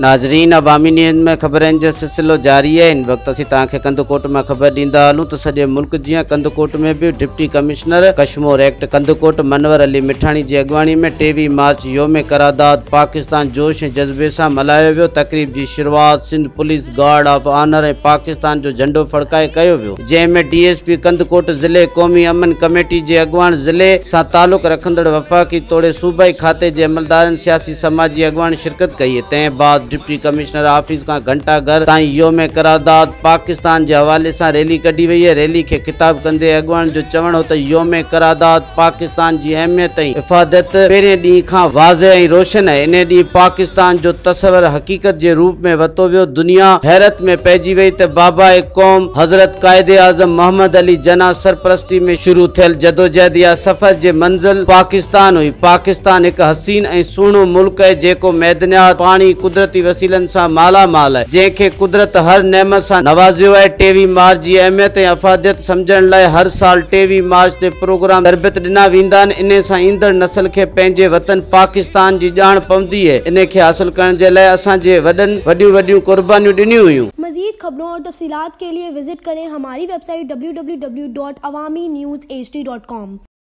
ناظرين عوامي نيوز ۾ خبرن جو سلسلو جاري آهي هن وقت اسين توهان کي ڪنڌڪوٽ مان خبر ڏيندا هلون ته سڄي ملڪ جيان ڪنڌڪوٽ ۾ به deputy commissioner Kashmore act Kandhkot Munawar Ali Mithani جي اڳواڻي ۾ 23 مارچ يوم قرارداد پاڪستان جوش ۽ جذبي سان ملهايو ويو تقريب جي شروعات Sindh police guard of honour ۽ Pakistan جو جهنڊو ڦڙڪائي ڪيو ويو جنهن ۾ ڊي ايس پي ڪنڌڪوٽ ضلعي قومي امن ڪميٽي جي اڳواڻ ضلعي سان تعلق رکندڙ وفاقي توڙي صوبائي کاتي جي عملدارن سياسي سماجي اڳواڻ شرڪت ڪئي تنهن بعد ڊپٽي ڪمشنر آفيس کان گهنٽا گهر تائين يوم قرارداد پاڪستان جي حوالي سان ريلي ڪڍي وئي ريلي کي خطاب ڪندي اڳواڻن جو چوڻ هو ته يوم قرارداد پاڪستان جي اهميت ۽ افاديت پهرين ڏينهن کان واضح ۽ روشن آهي، انهي ڏينهن پاڪستان جو تصور حقيقت جي روپ ۾ ورتو ويو، دنيا حيرت ۾ پئجي وئي ته باباء قوم حضرت قائداعظم محمد علي جناح سرپرستي ۾ شروع ٿيل جدوجهد يا سفر جي منزل پاڪستان هئي، پاڪستان هڪ حسين ۽ سهڻو ملڪ آهي جيڪو معدنيات، پاڻي، قدرتي وسيلن سان مالا مال آهي، جنهن کي قدرت هر نعمت سان نوازيو آهي، 23 مارچ جي اهميت ۽ افاديت سمجهڻ لاء هر سال 23 مارچ تي پروگرام تربيت ڏنا ويندا آهن انهي سان ايندڙ نسل کي پنهنجي وطن پاڪستان جي ڄاڻ پوندي اهي انهي کي حاصل ڪرڻ جي لاء اسان جي وڏن وڏيون وڏيون قربانيون ڏنيون هيون. مزيد خبرون اور تفصيلات کے لئے وزٽ ڪرين ھماري ويب سائيٽ www.awamiNewsHD.com.